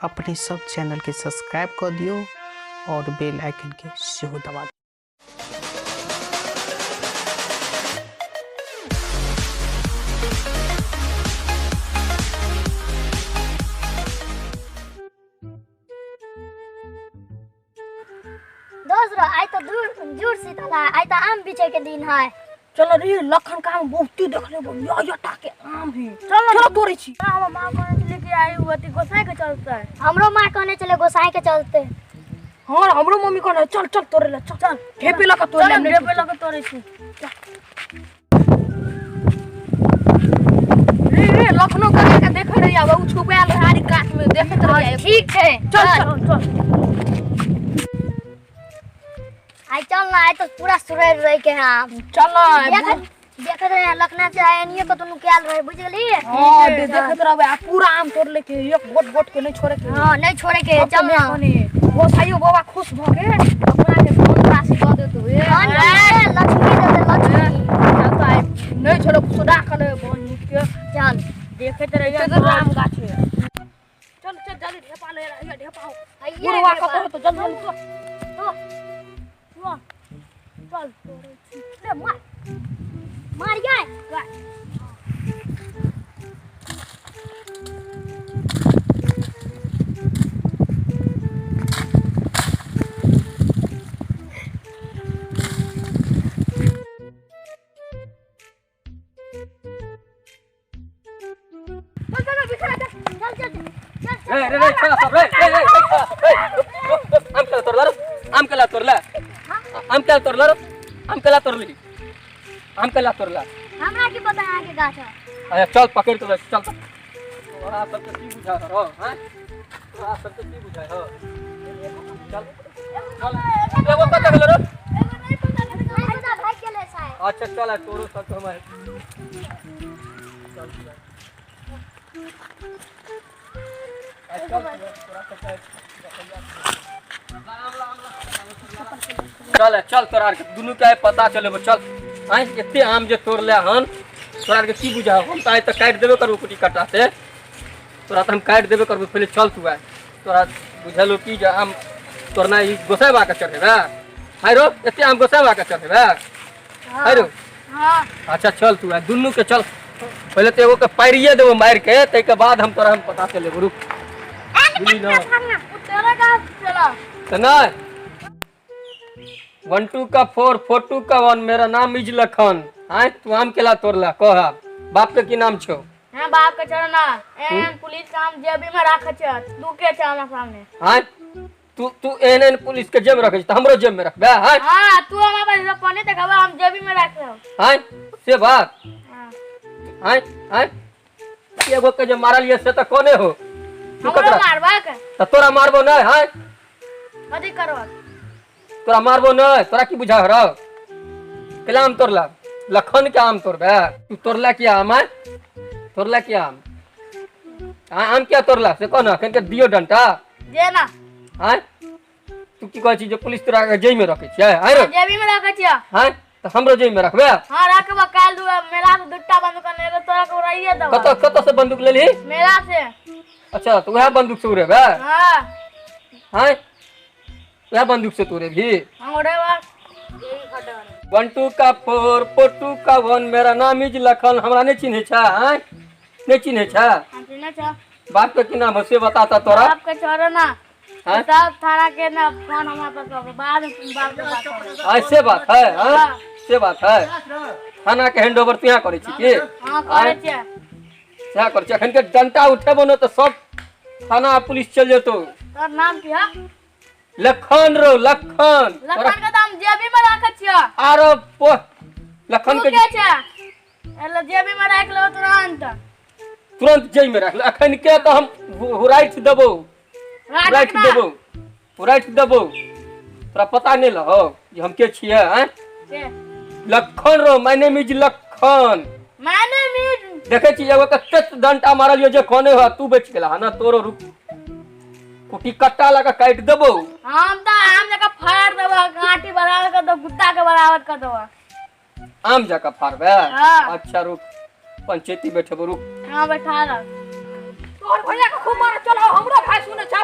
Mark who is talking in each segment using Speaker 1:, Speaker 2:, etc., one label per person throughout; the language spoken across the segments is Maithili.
Speaker 1: अपने सब चैनलके सब्सक्राइब कऽ दियौ आओर बेल आइकनके सेहो दबा दियौ।
Speaker 2: दोस्त रो आइ तो दूर जुड़ शीतल है, आइ तो आम बेचे के दिन है।
Speaker 3: चलो रे लखन का आम बहुते देखले बा, या या टा के आम है। चलो चलो तोड़े छी।
Speaker 4: हमर माँ कहने छलै कि आइ अथी गोसाई के चलते।
Speaker 2: हमरो माँ कहने छलै गोसाई के चलते।
Speaker 3: हां, हमरो मम्मी कहने चल चल तोड़े ले, चल चल ढेपे लगा तोड़े ले,
Speaker 4: चल ढेपे लगा तोड़े छी।
Speaker 3: रे रे लखनो काका के देखे रही आब, उ छुपायल रहे आरी काट में देखत रही।
Speaker 2: ठीक है,
Speaker 3: चल चल चल।
Speaker 2: आइ चल ना, आइ तो पूरा सुरैर रहे के हम।
Speaker 3: चल ना,
Speaker 2: देखत रहे लखना से आइ एनियो कतौ नुकायल रहे, बुझ गेली?
Speaker 3: हां, देखत रहबे आ पूरा आम तोड़ ले के, एक गोट गोट के नहीं छोड़े के।
Speaker 2: हां, नहीं छोड़े के,
Speaker 3: सब
Speaker 2: चल ना।
Speaker 3: कोने गोसाइयो बाबा खुश भ के अपना के धन राशि दऽ देतो। ए
Speaker 2: धन के लक्ष्मी दे दे, लक्ष्मी।
Speaker 3: चल तो आइ नहीं छोड़ो, सुधा कर ले बहिन के।
Speaker 2: चल
Speaker 4: देखत रहिए
Speaker 3: चल राम गाछ है। चल चल जल्दी ढेपा ले रहिए, ढेपा हो।
Speaker 2: हैया
Speaker 3: बुढ़वा
Speaker 2: ढेपा।
Speaker 3: कतौ तो जल्दी जल्दी तो।
Speaker 2: तो।
Speaker 3: तो। चल तोड़ै छी। ले मार।
Speaker 2: मार जाए।
Speaker 3: चल चल बिखरा चल।
Speaker 2: चल चल चल।
Speaker 5: रे रे रे चला सब रे रे रे रे, आम केला तोड़ला रे, आम केला तोड़ला, आम केला तोड़ला रे, आम केला तोड़ली, आम केला तोड़ला।
Speaker 2: हमरा की पता अहाँ के गाछ है।
Speaker 5: अच्छा चल पकड़ के चल। तोरा सबके की बुझा रहो हैं, तोरा सबके की बुझा हो? चल चल, एगो कत गेल रे?
Speaker 2: नहीं पता, भाग गेलै शायद।
Speaker 5: अच्छा चल, तोरो सब तो हमारे चल चल चल चल, तोरा आरके दुनू के पता चलेबो। चल आइ एते आम जे तोड़ले हन, तोरा आरके की बुझा? हम तऽ आइ तऽ काटि देबे करबो कुटी कट्टा से, तोरा तऽ हम काटि देबे करबो। पहिले चल तू आइ, तोरा बुझलो की जे आम तोड़ना ई गोसाइ बा के चढ़ेबे? हाय रो, एते आम गोसाइ बा के चढ़ेबे? हाय रो।
Speaker 4: हां।
Speaker 5: अच्छा चल तू आइ दुनू के चल, पहिले तऽ एगो के पारिये देबो मारि के, ताहिके बाद हम तोरा हम पता चलेबो। रुक बुझली ना?
Speaker 4: तेरा गाछ चला
Speaker 5: तऽ नहि, 1 2 का 4, 4 2 का 1, मेरा नाम is Lakhan. आय तू आम केला तोड़ला कह, बाप के की नाम छौ?
Speaker 4: हां, बाप के चढ़ना एहन पुलिस के हम जेबी में राखे छ, तू के छ हमरा सामने?
Speaker 5: आय तू तू एहन एहन पुलिस के जेब रखे छी तऽ हमरो जेब में रखबे? आय।
Speaker 4: हां, तू हमरा पास पने देखबा, हम जेबी में राख लेब।
Speaker 5: आय से बात?
Speaker 4: हां।
Speaker 5: आय आय एगो के जे मारलिए से तऽ कोने हो तू?
Speaker 4: हमरो
Speaker 5: ककरा
Speaker 4: मारबा के
Speaker 5: तऽ तोरा मारबो नहि। आय
Speaker 4: कथी करबा?
Speaker 5: तोरा मारबो नहि, तोरा की बुझा रह? केला आम तोड़ला लखन के आम तोड़बे तू? तोड़ला किया आम? आय तोड़ला किया आम? आम किया तोड़ला से कह ना, अखन के दियो डंटा।
Speaker 4: जे ना।
Speaker 5: आय तू की कहै छी जे पुलिस तोरा के जेब में रखै छियै? आय रे।
Speaker 4: जेबी में रखे छियै।
Speaker 5: आय तऽ हमरो जेब में रखबे?
Speaker 4: हां, रखबा। काल दू मेला से दूटा बंदूक ने एगो तोरा के उड़ाइए देबा।
Speaker 5: कतऽ कतऽ से बंदूक लेलही?
Speaker 4: मेला से।
Speaker 5: अच्छा, तऽ उएह बंदूक से उड़ेबे?
Speaker 4: हां।
Speaker 5: आय उएह बंदूक से तू उड़ेबही?
Speaker 4: हम उड़ेबा।
Speaker 5: 1 2 का 4, 4 2 का 1, मेरा नाम is Lakhan. हमरा नहि चिन्है छै? आय नहि चिन्है छै?
Speaker 4: हम चिन्है छ।
Speaker 5: बाप के की नाम है से बताता तोरा।
Speaker 4: बाप के छोड़ो ना।
Speaker 5: हाँ?
Speaker 4: सब थाना के ना फोन हमरा पास आवे, बाद में बाप के बात करब।
Speaker 5: आय से बात है? हाँ से बात है? थाना के हैंड ओवर तू यहाँ करै छी की?
Speaker 4: हां, करै छियै।
Speaker 5: सएह करै छी। अखन के डंटा उठेबो ने तऽ सब थाना आ पुलिस चलि जेतौ।
Speaker 4: तोर नाम की है?
Speaker 5: लखन रो, लखन।
Speaker 4: लखन के दाम जेबी में राखे छियै।
Speaker 5: आरो पो लखन
Speaker 4: तू
Speaker 5: के
Speaker 4: के छै? एले जेबी में राख लेबो तुरंत।
Speaker 5: तुरंत जेब में राख ले। अखन के तऽ हम हुराइठ देबो।
Speaker 4: राख
Speaker 5: हुराइठ
Speaker 4: ना।
Speaker 5: देबो, हुराइठ देबो। तोरा पता नहि लहो जे हम के छियै? आँय?
Speaker 4: के?
Speaker 5: लखन रो, my name is Lakhan.
Speaker 4: My name is
Speaker 5: देखै छी एगो कते डंटा मारलियो जे कोने हो, तू बचि गेला ना। तोरो रुक, कुटी कट्टा लगा काटि देबो।
Speaker 4: हम तऽ आम जकाँ फाड़ देबो, काँटी बराबर कर देबो, कुत्ता के बराबर कर देबो।
Speaker 5: आम जकाँ फाड़बे?
Speaker 4: हाँ।
Speaker 5: अच्छा रुक, पंचायती बैठेबो, रुक।
Speaker 4: हाँ, बैठा रह।
Speaker 3: तोहर भैया के खूब मारे चल, हमरो भाई सुने छौ।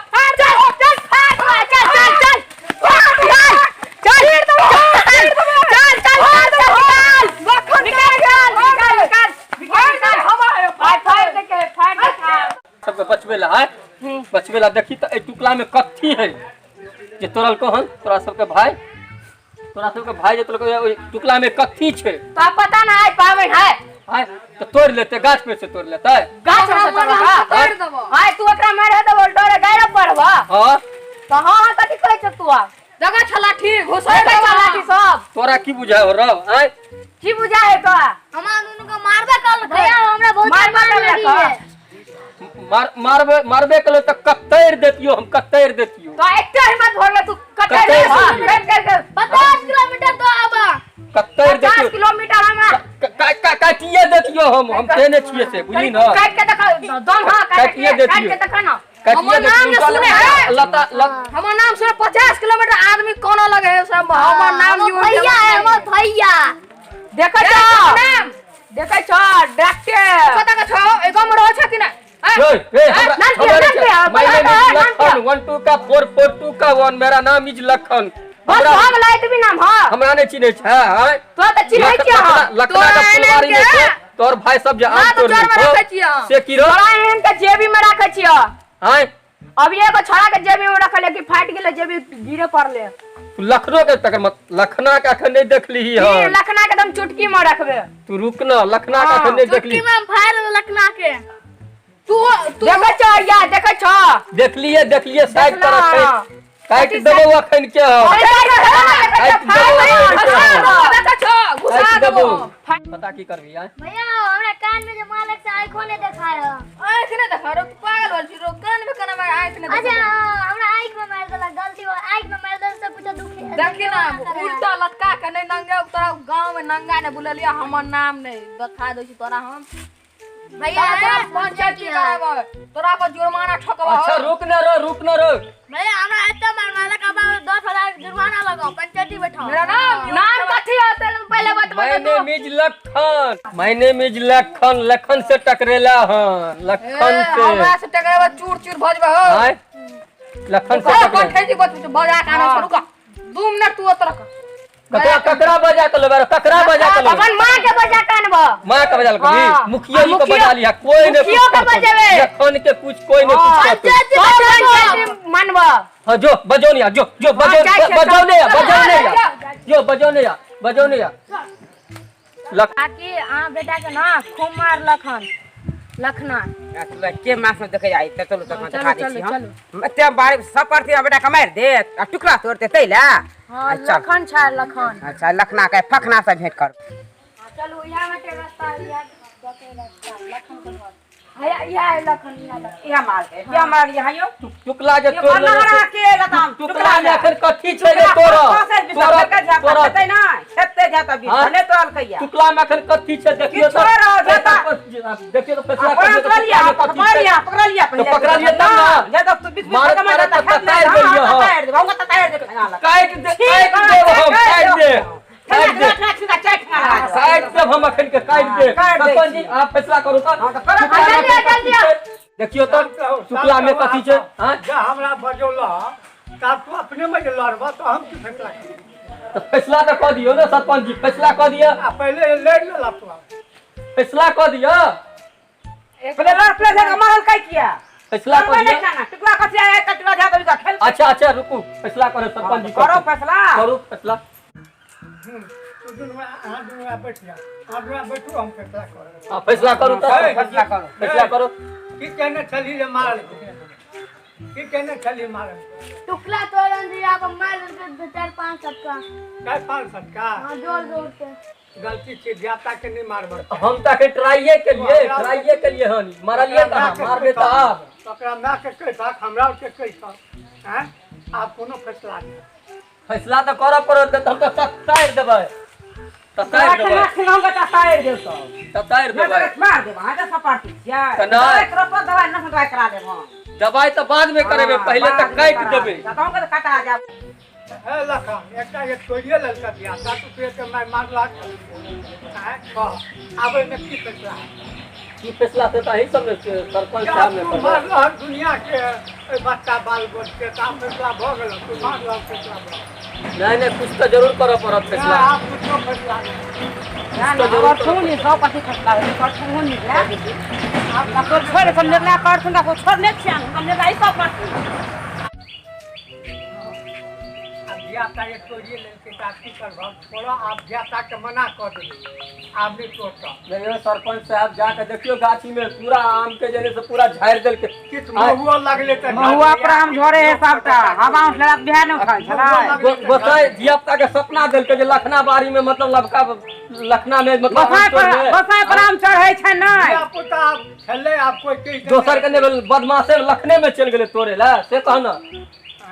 Speaker 5: बचबे ला देखी त ए टुकला में कथी है जे तोरल कहन तोरा सबके भाई, तोरा सबके भाई जे तोरल ओइ टुकला में कथी छै।
Speaker 3: तो पता ना है पावन है।
Speaker 5: आय तो तोड़ लेते, गाछ पे से तोड़ लेते।
Speaker 3: गाछ से तोड़
Speaker 4: तोड़ देबो।
Speaker 3: हाय तू एकरा मारे देबो डरे गायरा पड़बा।
Speaker 5: हां
Speaker 3: तो हां हां कथी कहै छ तू?
Speaker 4: जगह छ लाठी घुसा
Speaker 3: देखै छ लाठी सब।
Speaker 5: तोरा की बुझाय हो रौ? आय
Speaker 3: की बुझाय है तोरा?
Speaker 2: हमरा दुनू के मारबे कल भैया, हमरा बहुत
Speaker 3: मारबे
Speaker 2: मार लगी
Speaker 3: कल।
Speaker 2: है।
Speaker 5: मार मारबे मारबे कल त कत्तर देतियो, हम कत्तर देतियो।
Speaker 3: तो एते हिम्मत भरले तू कत्तर
Speaker 5: कत्तर
Speaker 3: हां
Speaker 5: देतियो।
Speaker 3: कर कर कर
Speaker 2: 50 किलोमीटर तो आबा।
Speaker 5: कत्तर
Speaker 3: 50
Speaker 5: देतियो।
Speaker 3: किलोमीटर हमरा
Speaker 5: काटिए देतियो, हम तेने छिए से बुझली ना।
Speaker 3: काट के देखा दम। हां
Speaker 5: काटिए
Speaker 3: काट
Speaker 5: देतियो।
Speaker 3: के देखा ना।
Speaker 5: काटिए
Speaker 4: हमर नाम
Speaker 5: देतियो।
Speaker 4: ने सुने है।
Speaker 5: लता लत
Speaker 4: हमर नाम सुने 50 किलोमीटर आदमी कोनो लगे है सब हमर नाम
Speaker 2: हमर भैया है, हमर भैया।
Speaker 3: देखै छ
Speaker 4: नाम
Speaker 3: देखै छ डॉक्टर
Speaker 4: कता के छौ? ए गांव में रहै छ कि ना?
Speaker 5: ए ए हमरा
Speaker 3: नाम क्या, नाम क्या?
Speaker 5: My
Speaker 3: बता
Speaker 5: नेम
Speaker 3: दो,
Speaker 5: is
Speaker 3: नाम क्या?
Speaker 5: लखन, 1 2 का 4 4 2 का 1, मेरा नाम is लखन।
Speaker 3: बस
Speaker 5: हमरा
Speaker 3: हम लाइत भी नाम हां।
Speaker 5: हमरा नहीं चिन्है छै। हां
Speaker 3: तो त चिन्है छियै हम।
Speaker 5: लखना
Speaker 4: तोरा
Speaker 5: के फुलवारी
Speaker 4: एहन
Speaker 5: में
Speaker 4: के?
Speaker 5: छौ, तोर भाई सब जे आम
Speaker 4: ना तो
Speaker 5: तोड़
Speaker 4: चोर में
Speaker 5: लै छौ,
Speaker 4: रखै छियै हम।
Speaker 5: से की रौ?
Speaker 3: तोरा एहन के जेबी में राखै छियै।
Speaker 5: आय
Speaker 3: अभी एगो छोड़ा के जेबी में रखल है कि फाट गेलै जेबी गिरे पड़ले।
Speaker 5: तू लखनो के तकर मत लखना के अखन नहीं देखली
Speaker 3: ई
Speaker 5: हन।
Speaker 3: लखना के एकदम चुटकी में रखबे।
Speaker 5: तू रुक ना, लखना के अखन नहीं देखली।
Speaker 4: चुटकी में हम फाड़ देबो लखना के। तू तू
Speaker 3: देखै छ या देखै छ।
Speaker 5: देखलिए देखलिए साइड
Speaker 3: देखला।
Speaker 5: पर रखै काटि देबौ अखन के हम।
Speaker 3: अरे
Speaker 5: काटि देबौ अखन के हम।
Speaker 4: देखै छौ घुसा
Speaker 5: काटि
Speaker 4: देबो।
Speaker 5: देबौ। पता की करबी आय?
Speaker 2: भैया हमरा कान में जे मालक से आंखो ने देखाय है।
Speaker 4: आँख ने देखा रो, तू पागल होल छी रो, कान में केना मार आँख ने
Speaker 2: अच्छा
Speaker 4: देखा।
Speaker 2: हाँ, हमरा आंख में मार देलक गलती हो, आंख में मार देलक सब कुछ दुख
Speaker 4: देखी ना उल्टा लटका के नहीं नंगे तोरा गांव में नंगा ने बुललिया हमर नाम नहीं देखा दै छी तोरा हम।
Speaker 2: भैया
Speaker 4: तोरा पंचायती कराबो, तोरा पर जुर्माना ठोकबो।
Speaker 5: अच्छा रुक ना रो, रुक ना रो।
Speaker 4: भैया हमरा एते मार मारलक अब 10,000 जुर्माना लगाओ, पंचायती बैठाओ। मेरा नाम
Speaker 3: नाम कथी होते पहले बतबो
Speaker 5: my
Speaker 3: तो तू।
Speaker 5: Name is Lakhan, my name is Lakhan, Lakhan से टकरेला हन, लखन से।
Speaker 4: हमरा से टकराबो चूर चूर भजबो हो।
Speaker 5: आय लखन से
Speaker 4: कौन
Speaker 5: टकरेला।
Speaker 4: ठेजी बच बजा के आना छोड़ू का 2 मिनट तू ओत रख।
Speaker 5: ककरा ककरा बजा के लेबै? ककरा बजा के लेबै?
Speaker 3: अपन माँ के बजा के अनबो।
Speaker 5: माँ के बजा के
Speaker 3: हाँ।
Speaker 5: मुखिया जी के
Speaker 3: मुखिया-
Speaker 5: बजा लिया, कोई नहीं
Speaker 3: मुखियो
Speaker 5: कुछ
Speaker 3: के
Speaker 5: करतौ।
Speaker 3: बजेबै।
Speaker 5: लखन के कुछ कोई नहीं कुछ करतौ।
Speaker 3: सब पंचायती मानबो।
Speaker 5: हाँ जो बजो नहीं आ, जो जो बजो
Speaker 3: जाइ छै,
Speaker 5: बजो नहीं आ,
Speaker 3: चल,
Speaker 5: बजो नहीं आ,
Speaker 3: चल,
Speaker 5: जो बजो नहीं आ, बजो नहीं आ। लख
Speaker 3: काकी अहाँ बेटा के ना खूब मारलक हन लखना।
Speaker 6: के मास में देखे जाई त चलू तखन देखा दै छी
Speaker 3: चलू,
Speaker 6: हम। एते बारी सब परती बेटा के मारि देत आ टुकड़ा तोड़ते तै ला।
Speaker 3: हाँ
Speaker 6: अच्छा।
Speaker 3: लखन छै लखन।
Speaker 6: अच्छा लखना के फखना से भेंट कर।
Speaker 3: चलू इहा बाटे रास्ता, इहा बाटे रास्ता लखन के घर। हैया इहा है लखन, इहा लखन।
Speaker 6: इहा मार के इहा मार यहाँ यो
Speaker 5: टुकला जे
Speaker 6: ये
Speaker 5: तोड़
Speaker 6: बन्ना
Speaker 5: लेने
Speaker 6: हरा
Speaker 5: छै।
Speaker 6: के लताम
Speaker 5: टुकला में अखन कथी छै जे तोरा तोरा तोरा
Speaker 6: हेतै ना खेते जाता भी
Speaker 5: हाँ।
Speaker 6: भने तोड़ल कहिया।
Speaker 5: टुकला में अखन कथी छै देखियो
Speaker 6: किछो रहो, जाता।
Speaker 5: देखियो तो फैसला
Speaker 6: पकड़
Speaker 5: करियो तो
Speaker 6: लिया,
Speaker 5: टुकला में कथी
Speaker 6: पकड़
Speaker 5: छै।
Speaker 6: लिया, पकड़ लिया
Speaker 5: तो पकड़ लिया तब ना।
Speaker 6: जा तब तू बीच बीच
Speaker 5: मारत
Speaker 6: में
Speaker 5: मारत
Speaker 6: जाता,
Speaker 5: तऽ
Speaker 6: खेत
Speaker 5: तारि
Speaker 6: में,
Speaker 5: देलियै
Speaker 6: हाँ,
Speaker 5: हँ।
Speaker 6: तारि देबौ, हमरा तऽ तारि देबौ,
Speaker 5: काटि दे, काटि देब हम, काटि दे, काटि दे, काटि देब हम अखन के, काटि दे।
Speaker 6: काटि दै
Speaker 5: सरपंच जी
Speaker 6: छी।
Speaker 5: आप फैसला करू तऽ।
Speaker 6: हाँ, तऽ करब।
Speaker 5: टुकला में
Speaker 3: जल्दी
Speaker 5: अखन
Speaker 3: आओ, जल्दी
Speaker 5: कथी छै? देखियो तऽ टुकला में कथी छै? हाँ?
Speaker 7: जा हमरा बजौलह तब तू अपने में जे लड़बह तऽ हम की फैसला करब?
Speaker 5: तऽ फैसला तऽ कऽ दियौ ने सरपंच जी, फैसला कऽ दिअ,
Speaker 7: आ पहिले लड़ि लेलह तू।
Speaker 5: फैसला कऽ दिअ,
Speaker 6: पहिले लड़, पहिले जाके मारल कै किया?
Speaker 5: फैसला कऽ
Speaker 6: मारबै
Speaker 5: दिअ।
Speaker 6: नहि खाना, टुकड़ा कथी आय, कटला जा तभी खेल।
Speaker 5: अच्छा अच्छा रुकू, फैसला करू सरपंच जी,
Speaker 6: करो फैसला,
Speaker 5: करू फैसला।
Speaker 7: तू दुनू अहाँ दुनू बैठ जा, अहाँ दुनू बैठू, हम फैसला करब।
Speaker 5: हाँ फैसला करू तऽ,
Speaker 6: फैसला करू।
Speaker 5: फैसला करू।
Speaker 7: की कहने छली जे मारल? की कहने छली मारल?
Speaker 2: टुकला तोड़न दिया को मार देलकै 4-5 सटका।
Speaker 7: 4-5 सटका?
Speaker 2: हाँ जोर जोर के।
Speaker 7: गलती छै, धियापुता के नहीं मारब।
Speaker 5: हम तऽ अखन ट्राइए केलिए, ट्राइए केलिए हन, मारलिए कहाँ? मारबे तऽ आब।
Speaker 7: ओकरा माय के कहितक, हमरा के कहितक। आँय आब कोनो फैसला नहि।
Speaker 5: फैसला तऽ करऽ पड़त, तऽ हम तऽ तारि देबै, तऽ तारि देबै,
Speaker 6: तारि देब सब।
Speaker 5: तऽ तारि देबै।
Speaker 6: मार देब, अहाँ तऽ सपाटी छियै।
Speaker 5: तऽ नहि।
Speaker 6: दवाइ करब, दवाइ नहि दवाइ करा देब हम।
Speaker 5: दवाइ तऽ बाद में करेबै, पहिले तऽ काटि देबै।
Speaker 6: तऽ तऽ कटा जाब।
Speaker 7: हे लखन, एकटा एक तोड़िए लेलकै धियापुता, तू फेर के माय मारलक। आँय कह आब एहिमे की फैसला?
Speaker 5: की फैसला से तऽ अहीं सब ने सरपंच साहब ने
Speaker 7: तू
Speaker 5: करबै।
Speaker 7: मारलहक दुनिया के एहि बच्चा बाल बच्चे के, आब फैसला भऽ गेल, तू मारलहक फैसला भऽ गेल।
Speaker 5: नहीं नहीं कुछ तऽ जरूर करऽ पड़त फैसला।
Speaker 7: आब कुछो फैसला नहि।
Speaker 6: सब कथी फैसला होइ छै, करथुन निकला।
Speaker 7: आब
Speaker 6: तोर छोड़ हम निर्णय करथुन तऽ छोड़ नहि छियनि हम निर्णय सब करथुन।
Speaker 7: आब धियापुता एक तोड़िए लेलकै तऽ आब की करबह? छोड़ऽ, आब धियापुताके मना कऽ देबै, आब नहि तोड़तह।
Speaker 5: नहीं यौ सरपंच साहब, जाके देखियो गाछी में पूरा आम के जेने से पूरा झाड़ि देलकै।
Speaker 7: किछु महुआ लगलै तऽ
Speaker 6: महुआ पर आम झरे है सबटा, हवा उठले तऽ बिहार नहि उठल छलै।
Speaker 5: गोसाई धिया पुता के सपना देलकै जे लखना बाड़ी में, मतलब लबका लखना में, मतलब
Speaker 6: गोसाई
Speaker 5: आम
Speaker 6: पर
Speaker 5: तोड़ि ले।
Speaker 6: गोसाई पर आम चढ़ै छै नहि?
Speaker 7: धियापुता आब छलै, आब कोइ कहि देने।
Speaker 5: दोसर के नहि भेल, बदमाशे लखने में चलि गेलै तोड़े ला, से कह न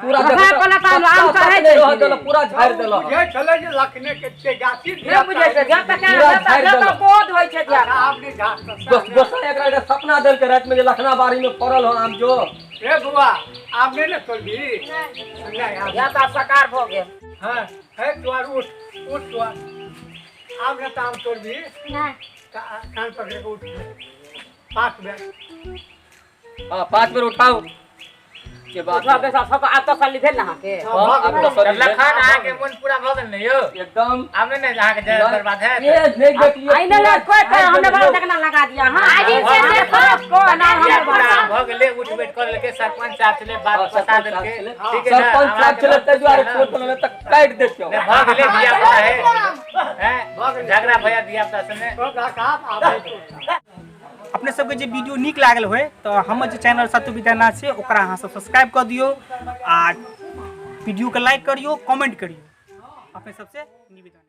Speaker 5: पूरा
Speaker 6: गोसाई
Speaker 5: देखो
Speaker 6: पर
Speaker 5: तऽ
Speaker 6: आम
Speaker 5: पत्ता
Speaker 6: चढ़ै
Speaker 5: तक नहि
Speaker 6: छै
Speaker 5: रहऽ
Speaker 6: कि
Speaker 5: देलक, पूरा झाड़ि देलक।
Speaker 7: बुझै छलै जे लखने के छियै गाछी।
Speaker 6: नहि बुझै छै धिया पुता
Speaker 5: पूरा
Speaker 6: के,
Speaker 5: झाड़ि
Speaker 6: धिया पुता
Speaker 5: देलक।
Speaker 6: बोध होइ छै धिया पुता।
Speaker 7: आब नहि झाड़तह।
Speaker 5: गोसाई एकरा एकटा सपना देलकै राति में जे लखना बाड़ी में फड़ल हो आम जो।
Speaker 7: हे बौआ, आब नहि ने तोड़बी? नहि आब।
Speaker 6: धिया पुता साकार भऽ गेल।
Speaker 7: हाँ, हे तोहर, उठ उठ तोहर, आब ने तऽ आम तोड़बी?
Speaker 2: नहि।
Speaker 7: कान पकड़ि कऽ उठ, 5 बेर।
Speaker 5: हाँ, 5 बेर उठाओ के बात।
Speaker 6: उठा के सब आब तसल्ली भेल ने अहाँके?
Speaker 5: हाँ, आब तसल्ली भेल।
Speaker 8: लखन, अहाँके मन पूरा भऽ गेल ने यौ?
Speaker 5: एकदम।
Speaker 8: आब नहि ने अहाँके जय बर्बाद हैत?
Speaker 5: ये नहीं देखलियै।
Speaker 6: आइने ले कोइ कोइ हमने बड़ा देखना लगा दिया। हाँ,
Speaker 2: आज ही से देखो।
Speaker 6: को ना हमने
Speaker 8: धिया पुता
Speaker 6: बड़ा
Speaker 8: भऽ गेलै, उठ बैठ कऽ लेलकै, सरपंच साहब छलै, बात
Speaker 5: हाँ,
Speaker 8: फंसा
Speaker 5: सरपंच
Speaker 8: देलकै।
Speaker 5: साहब छलै।
Speaker 8: ठीक है ने?
Speaker 5: सरपंच साहब छलै ताहि दुआरे
Speaker 8: अहाँके
Speaker 5: छोट छलै तऽ काटि देतियौ।
Speaker 8: नहि, भऽ गेलै धिया पुता है हैं, झगड़ा भैया धिया पुता सने।
Speaker 7: आब आब नहि तोड़तह।
Speaker 9: अपने सबके जे वीडियो नीक लागल होय तऽ हमर जे चैनल सत्य विद्यानाथ छै, ओकरा अहाँ सब सब्सक्राइब कऽ दियौ आ वीडियोके लाइक करियौ, कमेंट करियौ। अपने सबसे निवेदन।